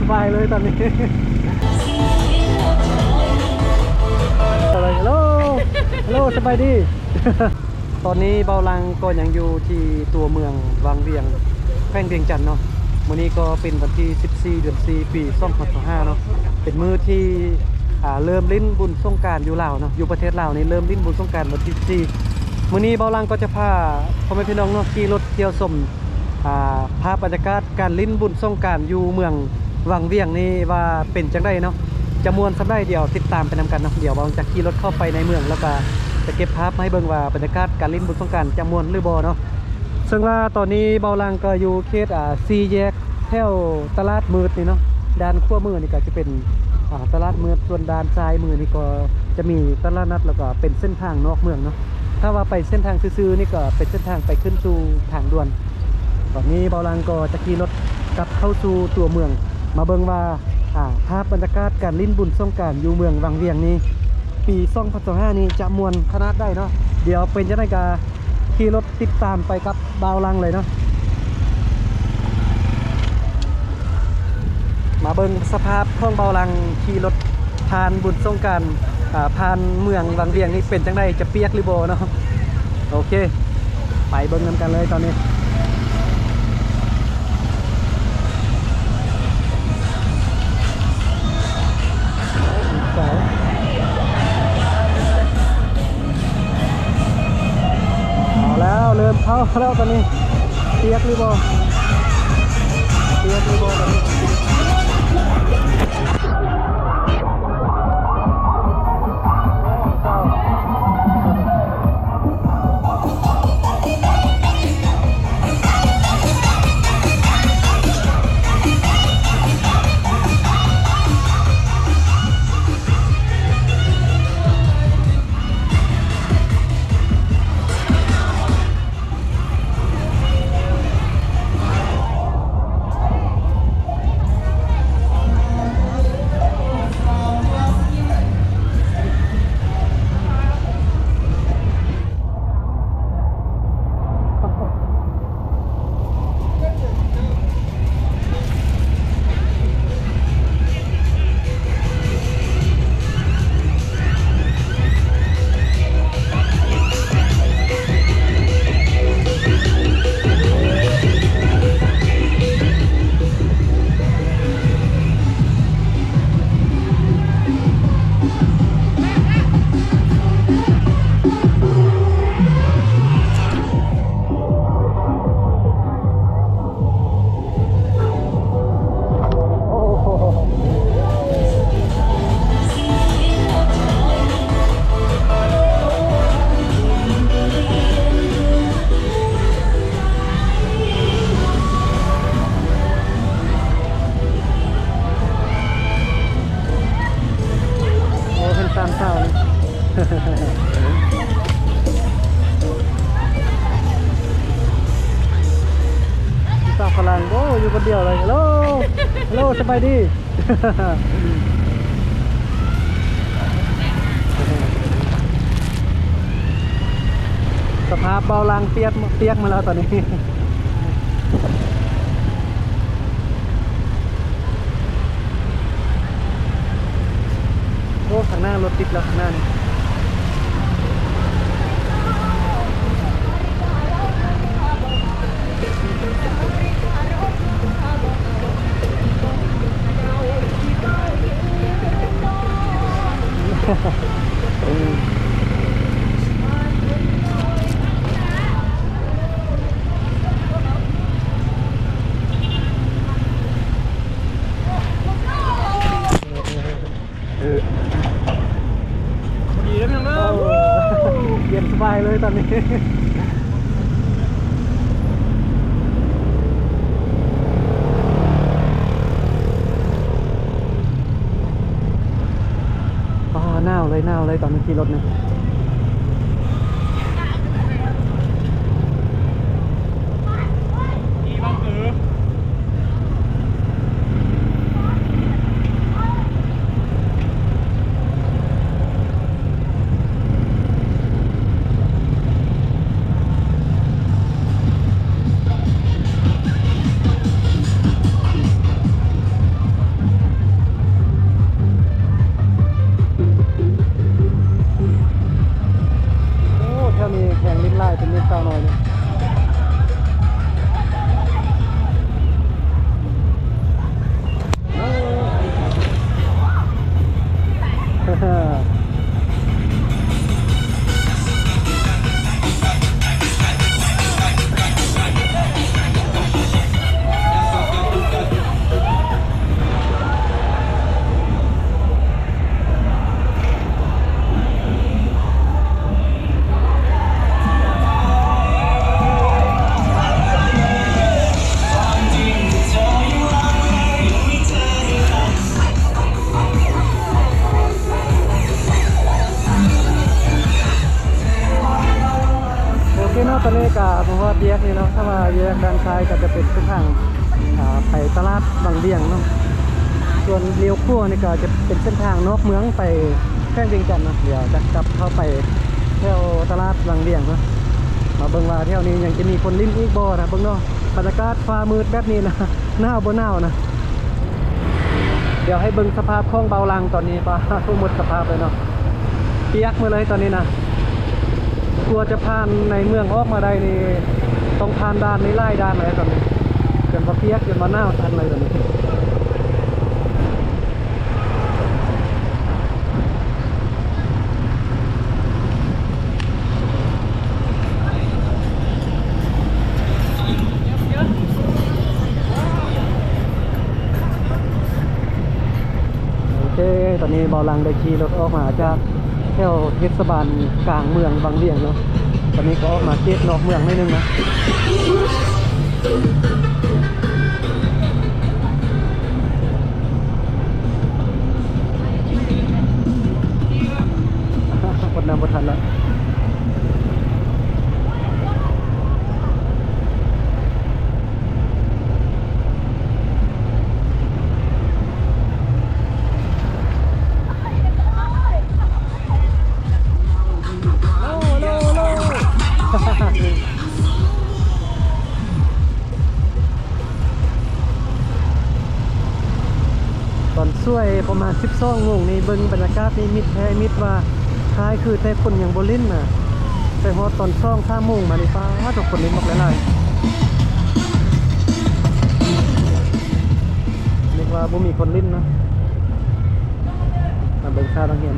ສະບາຍເລີຍຕອນນີ້ ເຮັລໂລ ເຮັລໂລ ສະບາຍດີ. ຕອນນີ້ເບົາຫຼັງກໍຍັງຢູ່ທີ່ຕົວເມືອງວັງວຽງ ແຂວງວຽງຈັນເນາະ. ມື້ນີ້ກໍເປັນວັນທີສິບສີ່ ເດືອນສີ່ ປີສອງພັນຊາວຫ້າເນາະ ເປັນມື້ທີ່ ອ່າ ເລີ່ມຫຼິ້ນບຸນສົງການຢູ່ລາວເນາະ ຢູ່ປະເທດລາວນີ້ເລີ່ມຫຼິ້ນບຸນສົງການວັນທີສິບສີ່. ມື້ນີ້ເບົາຫຼັງກໍຈະພາພໍ່ແມ່ພີ່ນ້ອງເນາະ ຂີ່ລົດທ່ຽວຊົມ ອ່າ ພາບບັນຍາກາດການຫຼິ້ນບຸນສົງການຢູ່ເມືອງວັງວຽງນີ້ວ່າເປັນຈັ່ງໃດເນາະ ຈະມ່ວນສ່ຳໃດ ດຽວຕິດຕາມໄປນຳກັນເນາະ. ດຽວເບົາຫຼັງຈະຂີ່ລົດເຂົ້າໄປໃນເມືອງ ແລ້ວກະຈະເກັບພາບມາໃຫ້ເບິ່ງວ່າບັນຍາກາດການຫຼິ້ນບຸນສົງການຈະມ່ວນຫຼືບໍ່ເນາະ. ເຊິ່ງວ່າຕອນນີ້ເບົາຫຼັງກໍຢູ່ເຂດ ອ່າ ສີ່ແຍກແຖວຕະຫຼາດມືດນີ້ເນາະ ດ້ານຂວາມືນີ້ກໍຈະເປັນ ອ່າ ຕະຫຼາດມືດ ສ່ວນດ້ານຊ້າຍມືນີ້ກໍຈະມີຕະຫຼາດນັດ ແລ້ວກໍເປັນເສັ້ນທາງນອກເມືອງເນາະ. ຖ້າວ່າໄປເສັ້ນທາງຊື່ໆນີ້ກໍເປັນເສັ້ນທາງໄປຂຶ້ນສູ່ທາງດ່ວນ. ຕອນນີ້ເບົາຫຼັງກໍຈະຂີ່ລົດກັບເຂົ້າສູ່ຕົວເມືອງ ມາເບິ່ງວ່າ ອ່າ ພາບບັນຍາກາດການຫຼິ້ນບຸນສົງການຢູ່ເມືອງວັງວຽງນີ້ ປີສອງພັນຊາວຫ້ານີ້ຈະມ່ວນຂະໜາດໃດເນາະ. ດຽວເປັນຈັ່ງໃດກະຂີ່ລົດຕິດຕາມໄປກັບເບົາຫຼັງເລີຍເນາະ. ມາເບິ່ງສະພາບຂອງເບົາຫຼັງຂີ່ລົດຜ່ານບຸນສົງການ ອ່າ ຜ່ານເມືອງວັງວຽງນີ້ເປັນຈັ່ງໃດ ຈະປຽກຫຼືບໍ່ເນາະ. ໂອເຄ ໄປເບິ່ງນຳກັນເລີຍຕອນນີ້. ເອົາແລ້ວ ເລີ່ມເຂົ້າແລ້ວຕອນນີ້ ປຽກຫຼືບໍ່ ປຽກຫຼືບໍ່ຕອນນີ້. ໂອ້ ເຫັນສາມສາວນີ້ ສາວຝຣັ່ງ ໂອ້ ຢູ່ຄົນດຽວເລີຍ. ເຮັລໂລ ເຮັລໂລ ສະບາຍດີ. ສະພາບເບົາຫຼັງປຽກ ປຽກໝົດແລ້ວຕອນນີ້. ໂອ້ ຂ້າງໜ້າລົດຕິດແລ້ວ ຂ້າງໜ້ານີ້. ພໍດີເດີພີ່ນ້ອງເດີ ໂອ້ ເຢັນສະບາຍເລີຍຕອນນີ້. ອ້າ ໜາວເລີຍ ໜາວເລີຍຕອນນີ້ຂີ່ລົດນີ້. ໂ ມາຮອດແຍກນີ້ເນາະ, ຖ້າວ່າແຍກດ້ານຊ້າຍກໍຈະເປັນເສັ້ນທາງ ອ່າ ໄປຕະຫຼາດວັງວຽງເນາະ, ສ່ວນລ້ຽວຂວານີ້ກໍຈະເປັນເສັ້ນທາງນອກເມືອງໄປແຂວງວຽງຈັນເນາະ. ດຽວຈະກັບເຂົ້າໄປແຖວຕະຫຼາດວັງວຽງເນາະ, ມາເບິ່ງວ່າແຖວນີ້ຍັງຈະມີຄົນຫຼິ້ນອີກບໍ່ນະ. ເບິ່ງເນາະ ບັນຍາກາດຟ້າມືດແບບນີ້ນະ ໜາວບໍ່ໜາວນະ. ດຽວໃຫ້ເບິ່ງສະພາບຂອງເບົາຫຼັງຕອນນີ້, ປາດໂທ້ ໝົດສະພາບເລີຍເນາະ, ປຽກໝົດເລີຍຕອນນີ້ນະ. ກວ່າຈະຜ່ານໃນເມືອງອອກມາໄດ້ນີ້ ຕ້ອງຜ່ານດ່ານນີ້ຫຼາຍດ່ານເລີຍຕອນນີ້, ຈົນວ່າປຽກ ຈົນວ່າໜາວສັ່ນເລີຍຕອນນີ້. ໂອເຄ ຕອນນີ້ເບົາຫຼັງໄດ້ຂີ່ລົດອອກມາຈາກແຖວເທດສະບານກາງເມືອງວັງວຽງເນາະ, ຕອນນີ້ກໍອອກມາເຂດນອກເມືອງໜ້ອຍໜຶ່ງນະ. ຫົດນ້ຳບໍ່ທັນລະ. ຕອນສວຍປະມານສິບສອງໂມງນີ້ ເບິ່ງບັນຍາກາດນີ້ມິດແທ້ມິດວ່າ ຄ້າຍຄືແຕ່ຄົນຍັງບໍ່ຫຼິ້ນນະ, ໄປຮອດຕອນສອງສາມໂມງມານີ້ ປາດໂທ້ ຄົນຫຼິ້ນບັກຫຼາຍໆ, ນຶກວ່າບໍ່ມີຄົນຫຼິ້ນນະ. ມາເບິ່ງຊາວນັກຮຽນ.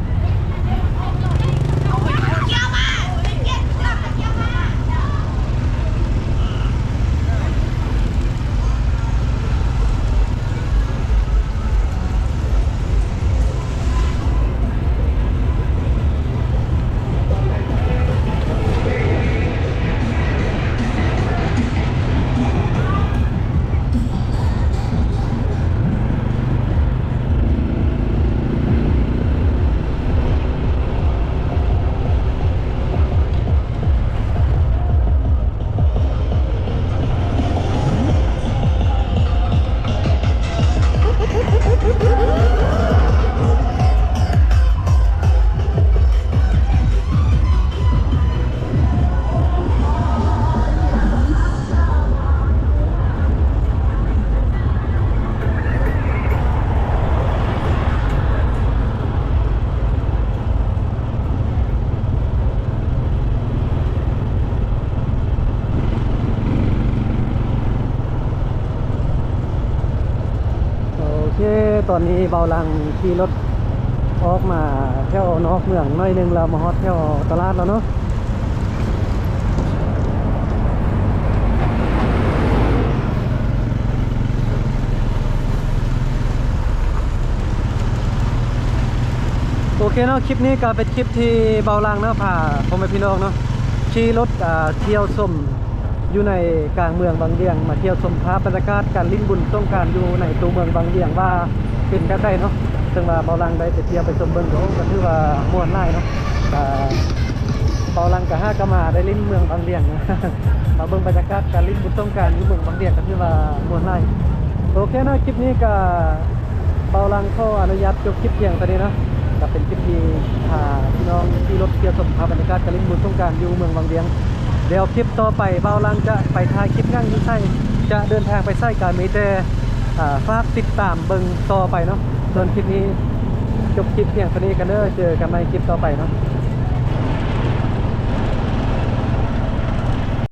ໂອເຄ ຕອນນີ້ເບົາຫຼັງຂີ່ລົດອອກມາແຖວນອກເມືອງໜ້ອຍໜຶ່ງແລ້ວ, ມາຮອດແຖວຕະຫຼາດແລ້ວເນາະ. ໂອເຄເນາະ, ຄລິບນີ້ກໍເປັນຄລິບທີ່ເບົາຫຼັງເນາະ ພາພໍ່ແມ່ພີ່ນ້ອງເນາະ ຂີ່ລົດ ອ່າ ທ່ຽວຊົມຢູ່ໃນກາງເມືອງວັງວຽງ, ມາທ່ຽວຊົມພາບບັນຍາກາດການຫຼິ້ນບຸນສົງການຢູ່ໃນຕົວເມືອງວັງວຽງວ່າເປັນແບບໃດເນາະ. ເຊິ່ງວ່າເບົາຫຼັງໄດ້ໄປທ່ຽວໄປຊົມເບິ່ງ ກໍ ກໍຖືວ່າມ່ວນຫຼາຍເນາະ. ອ່າ ເບົາຫຼັງກໍຫາກໍມາໄດ້ຫຼິ້ນເມືອງວັງວຽງນະ, ມາເບິ່ງບັນຍາກາດການຫຼິ້ນບຸນສົງການຢູ່ເມືອງວັງວຽງ ກໍຖືວ່າມ່ວນຫຼາຍ. ໂອເຄເນາະ, ຄລິບນີ້ກໍ ເບົາຫຼັງຂໍອະນຸຍາດຈົບຄລິບພຽງເທົ່ານີ້ເນາະ, ກໍເປັນຄລິບທີ່ພາພີ່ນ້ອງຂີ່ລົດທ່ຽວຊົມພາບບັນຍາກາດການຫຼິ້ນບຸນສົງການຢູ່ເມືອງວັງວຽງ. ດຽວຄລິບຕໍ່ໄປເບົາຫຼັງຈະໄປຖ່າຍຄລິບຫຍັງຢູ່ໃສ, ຈະເດີນທາງໄປໃສ ກໍມີແຕ່ ອ່າ ຝາກຕິດຕາມເບິ່ງຕໍ່ໄປເນາະ. ສ່ວນຄລິບນີ້ຈົບຄລິບພຽງເທົ່ານີ້ກັນເດີ, ເຈີກັນໃໝ່ຄລິບຕໍ່ໄປເນາະ.